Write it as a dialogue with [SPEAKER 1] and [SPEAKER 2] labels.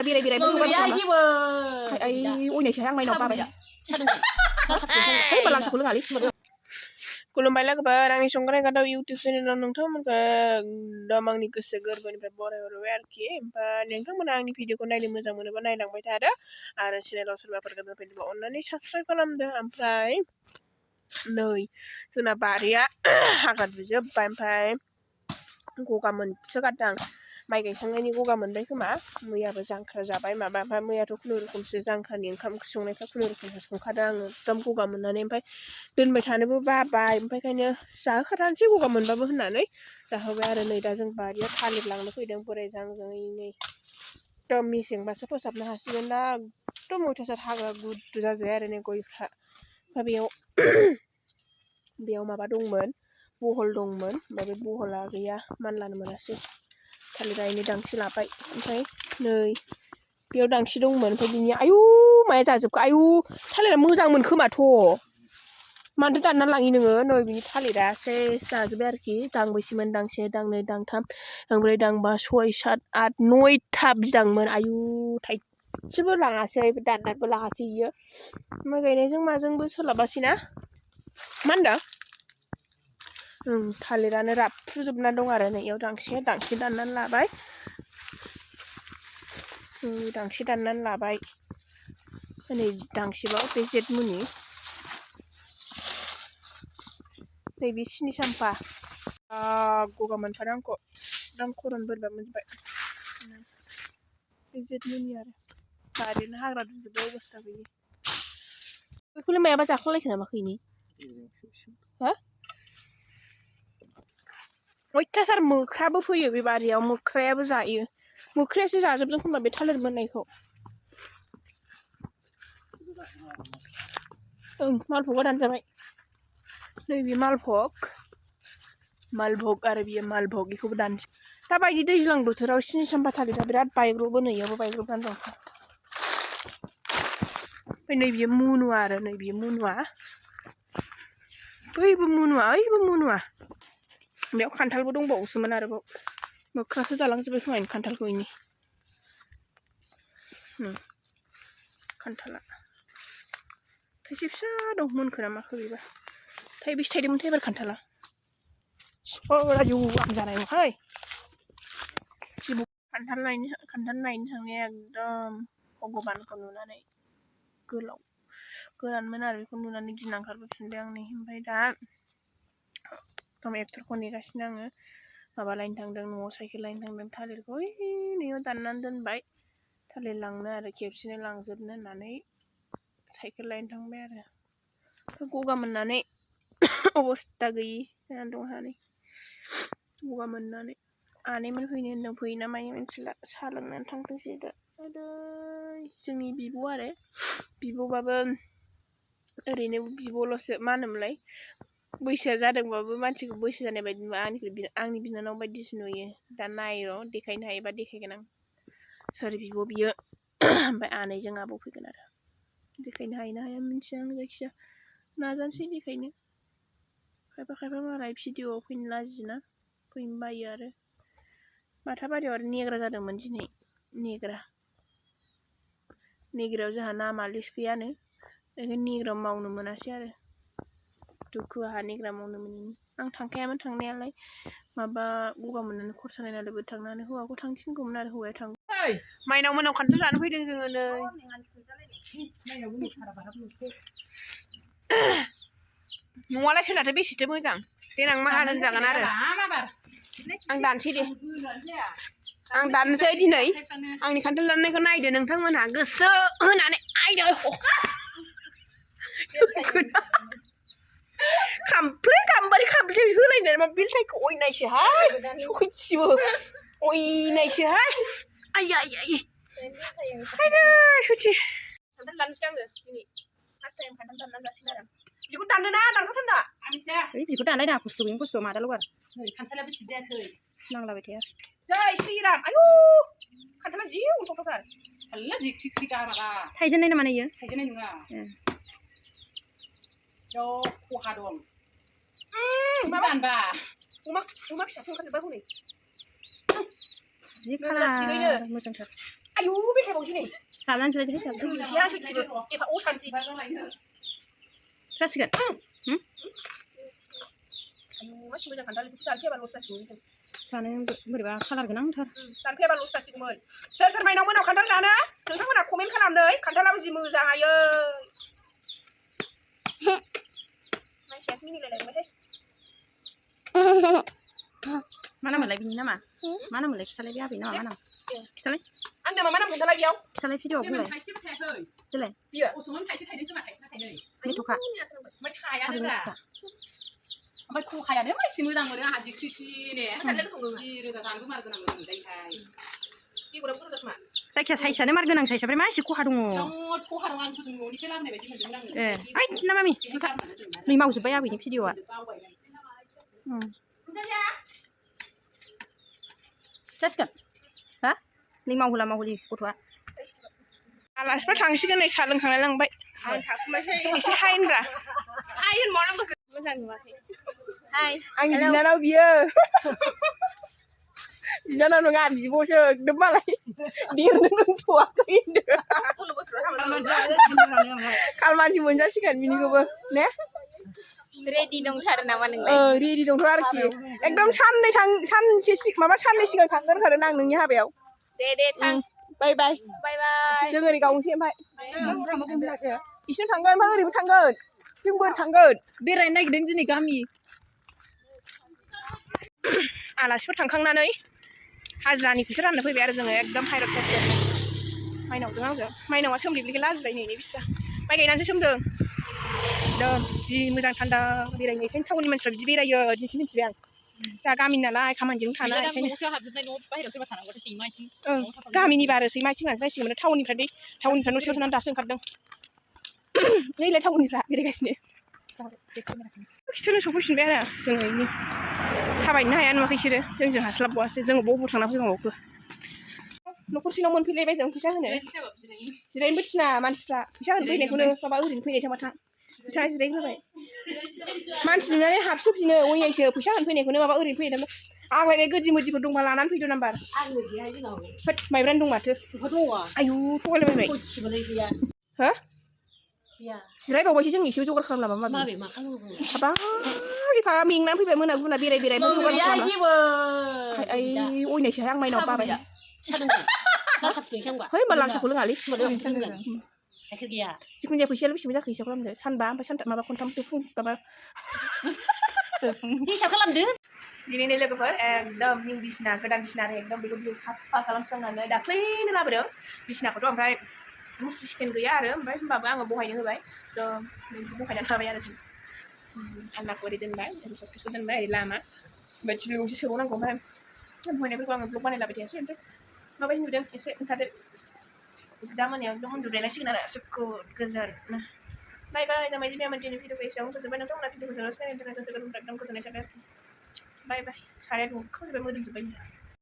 [SPEAKER 1] Birai ai ôi này saya main apa ya? Hey balang sakulu kali. Kulumbai lah kebar angin songkran kata YouTube ini nonton tuh mereka damang nih kesegar bani berbora berwer kiem pan yang kan menang nih video konai nih muzang mana banai lang baik ada ada channel osur baper kata pilih bawa online nih subscribe kalam dah ampai noi suna baria akan bisa pampai gua kamen sekarang mai gaयखांनायनि गगा मोनबाय खोमा मैयाबो जांख्रा जाबाय माबा ओमफ्राय मैयाथ' खुनुरुखुमसो जांख्रानि ओंखाम संनायफ्रा खुनुरुखुमसो संखादों आङो एकदम गगा मोननानै ओमफ्राय दोनबाय थानोबो बाबाय ओमफ्रायखायनो जाहोखाथारनोसै गगा मोनबाबो होननानै जाहोबाय आरो नै दा जों बारियाव थालिर लांनो फैदों बोराय जांजों नै एकदम मेसेंबासो फोसाबनो हासिगोन दा एकदम अयथासार हाग्रा गुदु जाजोब्बाय आरो नै गयफ्रा ओमफ्राय बेयाव माबा दंमोन बहल दंमोन ओमफ्राय बे बहला गैया मानलानो मोनासै थालिरा ini दांसि लाबाय ओमफ्राय नै बेयाव दांसि दंमोन ओमफ्राय बिनि आयु माया जाजोबखो आयु थालिरा मोजांमोन खोमाथ' मानोथो दानना लाङि नोङो नै बिनि थालिरा सेस जाजोब्बाय आरोखि दांबैसेमोन दांसे दांनै दांथाम दांब्रै दांबा सय सात आठ नयथा बिदांमोन आयु थाइसेबो लाङासै दाननानैबो लाङासै इयो ओमफ्राय गायनायजों माजोंबो सोलाबासैना मा होनदों थालिरानो राफुजोबना दं आरो नै इयाव दांसे दाननानै लाबाय दांसे दाननानै लाबाय नै दांसेबाव बे जेठ मुनि नैबे सिनि साम्फा गगा मोनफादों आंखौ एकदम खर'नो बोरैबा मोनजोब्बाय बे जेठ मुनि आरो बारिनो हाग्रा दुजोब्बाय अबस्था गैयि बेखौलाय मायाबा जाखांलायखो नामा खैनि हा अयथासार मोख्राबो फैयो बे बारियाव मोख्रायाबो जायो मोख्रायासो जाजोबदों खोमा बे थालिर मोननायखौ मालभगा दानजाबाय नैबे मालभग आरो बियो मालभग बेखौबो दानसै दाबायदि दैज्लां बोथोराव सिनि साम्फा थालिरा बिराद बायग्रबो नै इयावबो बायग्रबनानै दं ओमफ्राय नै बियो मुनुवा आरो नै बियो मुनुवा बैबो मुनुवा ओइबो मुनुवा बेयाव खान्थालबो दंबावोसोमोन आरोबाव मोख्रासो जालांजोब्बाय खोमा खान्थालखौ इनि खान्थाला थाइसे फिसा दं मोनखो ना माखो बेबा थाइबेसे थाइदोंमोन एबार खान्थाला आयौ आं जानाय नङाहाय जिबौ खान्थाल नायनो थांनाया एकदम भगबानखौ नुनानै गोरानमोन आरो बेखौ नुनानै गिना ओंखारबोफिनबाय आं नै ओमफ्राय दा एक्टरखौ नेगासिनो आङो माबा लायनो थांदों न'आव साइकेल लायनो थांदों थालिरखौ नैयाव दाननानै दोनबाय थालिर लांनो आरो खेबसेनो लांजोबनो होननानै साइकेल लायनो थांबाय आरो गगा मोननानै अबस्था गैयि जानानै दं हानै गगा मोननानै आनैमोन फैनो होनदों फैयोना मायो मिथिला साहा लोंनानै थांथोंसै दा जोंनि बिब' आरो बिब'बाबो ओरैनो बिब'ल'सो मा होनोमोनलाय बैसोआ जादोंबाबो मानसिखौ बैसो जानाय बायदि नुवा आंनि बिनानाव बायदिसो नुयो दा नाय र' देखायनो हायोबा देखायगोन आं सोर बिब' बियो ओमफ्राय आनैजों आब' फैगोन आरो देखायनो हायो ना हाया मिन्थिया आं जायखिजाया नाजानोसै देखायनो खायफा मालाय भिडिअ'आव फैनो लाजिना फैनो बायो आरो बाथाबारियाव आरो नेग्रा जादोंमोन दिनै नेग्रायाव जोंहा नामा लिस्ट गैयानो बेखायनो नेग्रा मावनो मोनासै आरो दुखु आंहा नेग्रा मावनो मोनैनि आं थांखायामोन थांनायालाय माबा गगा मोननानै खर सानाय नालाय थांनानै हौवाखौ थांथिनगौमोन आरो हौवाया थाङो माइनाव मोनाव खान्थाल जानो फैदों जोङो नै न'आलाय सोरनाथो बेसेथो मोजां देनां माहाजोन जागोन आरो आं दानसै दे आं दाननोसै दिनै आंनि खान्थाल दाननायखौ नायदो नोंथांमोनहा गोसो होनानै आयदै गाम्बारि होलायनानै मा बिलथायखौ अयनायसोहाय सयथिबो अयनायसोहाय आइया हायदो सयथि खान्थाल दाननोसै आङो दिनै फार्स्ट टाइम खान्थाल दाननानै जासिगोन आरो बिदिखौ दाननो ना दानखाथारना बिदिखौ दानलाय ना खस्थ' बेनो खस्थ' मादाल' आरो खान्थाला बेसे जायाखै नांलाबाय थाया जय श्रीराम आयु खान्थाला जि अनथावथार खाल्ला जि ख्रि गारागा थाइजेननाय ना माने इयो थाइजेननाय नङा खहा दं दानबा अमा फिसासो ओंखारजोब्बाय हनै जि खालार मोजांथार आयु बेखायबावसै नै
[SPEAKER 2] साबनानै जिरायदो साबनानै
[SPEAKER 1] गैया सयथिबो एफा असानथि
[SPEAKER 2] जासिगोन
[SPEAKER 1] आयु मासि मोजां खान्थाल बेखौ जानो फैयाबा लस जासिगौमोन जों
[SPEAKER 2] जानो बोरैबा कालार गोनांथार
[SPEAKER 1] जानो फैयाबा लस जासिगौमोन सोर सोर माइनाव मोनाव खान्थाल जानो नोंथांमोना कमेन्ट खालामनै खान्थालाबो जि मोजां आयै मानसियासो मिनिलायलायबायहाय
[SPEAKER 2] मा नाममोनलाय बिनि नामा मा नाममोनलाय खिथालाय बे आबैनि नामा मा नाम खिथालाय
[SPEAKER 1] आंनो मा नाम खोन्थालाय बेयाव
[SPEAKER 2] खिथालाय भिडिअआव बुंलाय देलाय
[SPEAKER 1] बियो
[SPEAKER 3] असमोन थाइसे थाइनै खोमा थाइसे थाइनै
[SPEAKER 2] मेथ'खा
[SPEAKER 3] ओमफ्राय थायानो दा ओमफ्राय खखायानो मानसि मोजां मोनो आंहा जि ख्रिख्रिनो जि रोजा जानो मार गोनां मोजां मोनजायोहाय
[SPEAKER 1] बेगरा बुरजा खोमा
[SPEAKER 2] जायखिया साइसआनो मार गोनां साइसआ ओमफ्राय मा एसे खहा दङ
[SPEAKER 3] बिराद खहा दं आं गुदुं न'निफ्राय लाबोनाय बायदि मोनदोंमोन आङो
[SPEAKER 2] ए ओइ ना मामि नै मावजोब्बाय आबैनि भिडिअआ जासिगोन हा नै मावहोला मावहोलि गथ'आ
[SPEAKER 1] आलासिफोर थांसिगोन नै साहा लोंखांनाय लांबाय आं थाखुमासै एसे हाय होनब्रा हाय होनबावनांगौसो मोजां नुवाखै हाय आंनि बिनानाव बियो बिनानाव नङा बिब'सो एकदम मालाय देरनो रोंथ'वाखै खालमानसि मोनजासिगोन बिनिखौबो ने रेडि दंथारो नामा नोंलाय रेडि दंथ' आरोखि एकदम सानसे माबा साननै सिगां थांगोन होनखादों आं नोंनि हाबायाव दे थां बाय बाय जों ओरै गावनोसै ओमफ्राय बिसोर थांगोन ओमफ्राय ओरैबो थांगोन जोंबो थांगोन
[SPEAKER 3] बेरायनो नागिरदों दिनै गामि
[SPEAKER 1] आलासिफोर थांखांनानै हाजिरानि फैसा राननो फैबाय आरो जोङो एकदम हायरद सेर माइनावजों आंजों माइनावा सोमलिब्लिखौ लाजिबाय नै बिस्रा माइ गायनानैसो सोमदों एकदम जि मोजां थान्दा बेरायनो बेखायनो टाउननि मानसिफ्रा बिदि बेरायो दिनैसो मिथिबाय आं दा गामिनि नालाय खामानिजों थानाय गामिनि बारो सैमा आथिङासो नायसिगोन टाउननिफ्राय न' सिङाव थानानै दासो ओंखारदों नैलाय टाउननिफ्रा बेरायगासिनो खिथानो सफैफिनबाय आरो जोङो बेनि थाबायनो हाया नुवाखै बिसोरो जोंजों हास्लाबबावासो जोङो बबाव थांना फैबावखो न'खरसेनाव मोनफैलायबाय जों फैसा होनो जिरायनोबो थिना मानसिफ्रा फैसा होनो फैनायखौनो माबा ओरैनो फैनाय थांबा थां बिथाङा जिरायग्रोबाय मानसि नुनानै हाबसोफिनो अयनायसो फैसा होनो फैनायखौनो माबा ओरैनो फैनाय थांबा आंलाय गोदि मोदिफोर दंबा लानानै फैदो नाम्बार होद माइब्रानि दं माथो आयु थगायलायबाय हो जिरायबावबायसो जों एसेबो जगार खालामलामा माबे हाबाब एफा मेंनानै फैबाय मोना गुना बेराय जगार खालामला आइ अयनायसोहाय आं माइनाव बाबाय है होमबा लाल साहखौ लोङालै जिखुनु जाया फैसायाल' बेसेबां जाखो हिसाब खालामदो सानबा ओमफ्राय सानथाम माबा खनथाम फुं माबा
[SPEAKER 2] हिसाब खालामदो
[SPEAKER 1] दिनैनि लोगोफोर एकदम निउ बिसिना गोदान बिसिना आरो एकदम बेखौ साफा खालामस्रांनानै दाख्लैनो लाबोदों बिसिनाखौथ' ओमफ्राय मुस्रि स्टेन्ड गैया आरो ओमफ्राय होमबाबो आङो बहायनो होबाय एकदम बहायनानै थाबाय आरो जों आलनाखौ ओरै दोनबाय ओरै सकेसखौ दोनबाय ओरै लामा ओमफ्राय थिलि गंसे सोबावनांगौ ओमफ्राय बहायनायफोरखौ आङो ब्लग बानायलाबाय थायासै ओमफ्राय माबायदि नुदों एसे खोन्थादो दा मोनायाव एकदम उन्दुलायनांसिगोन आरो सुखुद गोजोन बाय बाय जामाय दिनै दिनै भिडिअखौ एसेयावनो फोजोबबाय नोंथांमोना भिडिअखौ जोंनाव सिनायनायनि थाखाय गोसो गोरबोनिफ्राय एकदम गोजोननाय थाबाय बाय बाय साराया दुंखावजोब्बाय मोदोमजोब्बाय